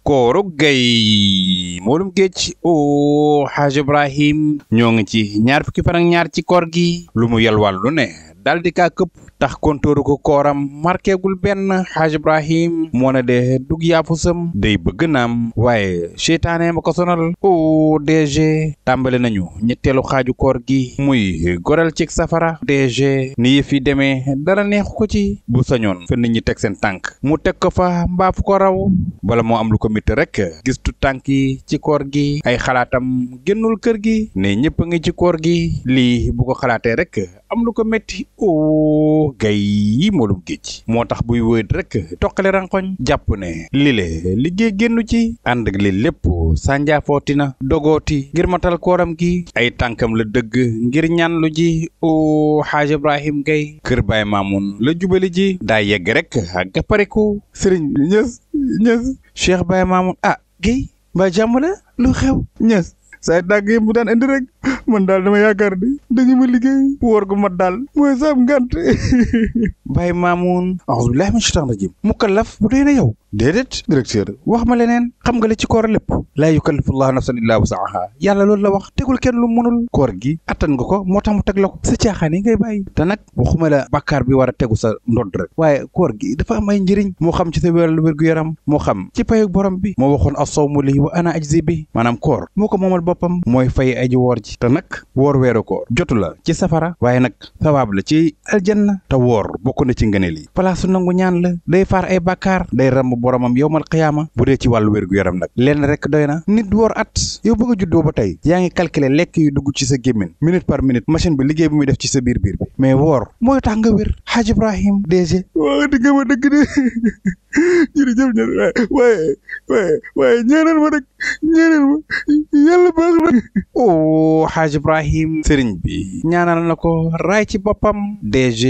kooru gay moolum géej o Haaj Ibrahim ñoo ngi ci ñaar fukki fan ak ñaar ci koor gi lu mu yalwal lu ne daldi kaa këpp tax kontóoru ko kooram markeegul benn Haaj Ibrahim moo ne de dug yaafusam day bëgg naam waaye seytaane ma ko sonal o DG tàmbale nañu ñetteelu xaaju koor gi muy goreel ci safara DG ni yëf yi demee dara neexu ko ci bu sañoon fa nit ñi teg seen tànk mu teg ko fa mbaa fu ko raw bala moo am lu ko mitt rek gis tu tànk yi ci koor gi ay xalaatam génnul kër gi ne ñëpp a ngi ci koor gi lii bu ko xalaatee rek am lu ko métti o gay moolum géej moo tax buy wëyt rek toqale rankoñ jàpp ne lile liggéey génnu ci ànd ak li lépp sànjaafooti na dogooti ngir matal kooram gi ay tànkam la dëgg ngir ñaan lu ji o Haaj Ibrahim Gay kër Baay Maamun la jubali ji daa yegg rek ak gàppariku sëriñ bi ñës Cheikh Baay Maamun Gay mbaa jàmm la lu xew ñës say dàgg yi mu daan indi rek man daal dama yaakaar ni dañu ma liggéey woor gu mat daal mooy saam ngant Baay Maamun a'uuzu billaahi mina shaytaani rajiim mukallaf bu dee na yow déedéet directeur wax ma leneen xam nga li ci koor lépp laa yukallifu llaahu nafsan illaa wus'ahaa yàlla loolu la wax tegul kenn lu mënul koor gi attan nga ko moo tax mu teg la ko sa caaxaan yi ngay bàyyi te nag waxuma la bàkkaar bi war a tegu sa ndodd rek waaye koor gi dafa am ay njëriñ moo xam ci sa wér-gu-yaram moo xam ci payu borom bi moo waxoon as-sawmu lii wa ana ajzi bi maanaam koor moo ko moomal boppam mooy fay aji woor ji te nag woor weeru koor jotu la ci safara waaye nag sawaab la ci aljanna te woor bokk na ci ngëneel yi palaasu nangu ñaan la day faar ay bàkkaar day ram boromam yowmal qiyaama bu dee ci wàllu wér-gu-yaram nag lenn rek doy na nit woor at yow ba nga juddoo ba tey yaa ngi calculer lekk yu dugg ci sa gémmiñ minute par minute machine bi liggéey bi muy def ci sa biir bi mais woor mooy tax nga wér Haaj Ibrahim DG waaw di nga ma dëgg de jërëjëf waaye ñaanal ma rek ñaanal ma yàlla baax na o Haaj Ibrahim sëriñ bi ñaanal na ko raay ci boppam DG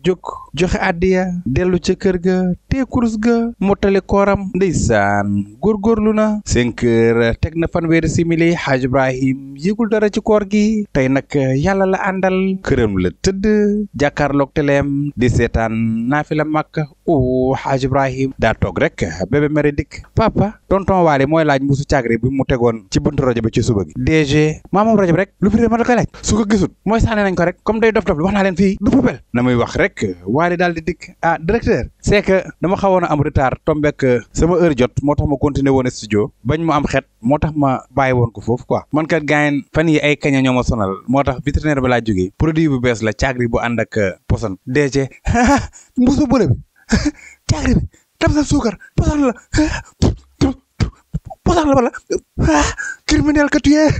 jóg joxe àddiya dellu ca kër ga te kurus ga mottali kooram ndeysaan góorgóorlu na 5 heures teg na fanweeri simili Haaj Ibrahim yëgul dara ci koor gi tey nag yàlla la àndal këram la tëdd jàkkaarloog teleem di seetaan naafila Makka o Haaj Ibrahim daa toog rek bébé mere dikk papa tonton Waly mooy laaj mbuusu càggri bi mu tegoon ci buntu rajo bi ci suba gi DG moom rajo bi rek lu fi ma la koy laaj su ko gisut mooy sànni nañ ko rek comme day dof wax naa leen fii du poubelle na muy wax rek Waly daal di dikk directeur c'est que dama xawoon a am retard tombek sama heure jot moo tax ma continuer woon studio bañ mu am xet moo tax ma bàyyi woon ko foofu quoi man kat gaayen fan yi ay kaña ñoo ma sonal moo tax vétérinaire ba laa jógee produit bu bees la càggri bu ànd ak poson DG mbuusu bële bi càggri bi tam sa suukar poson la poson la wala criminel que tu es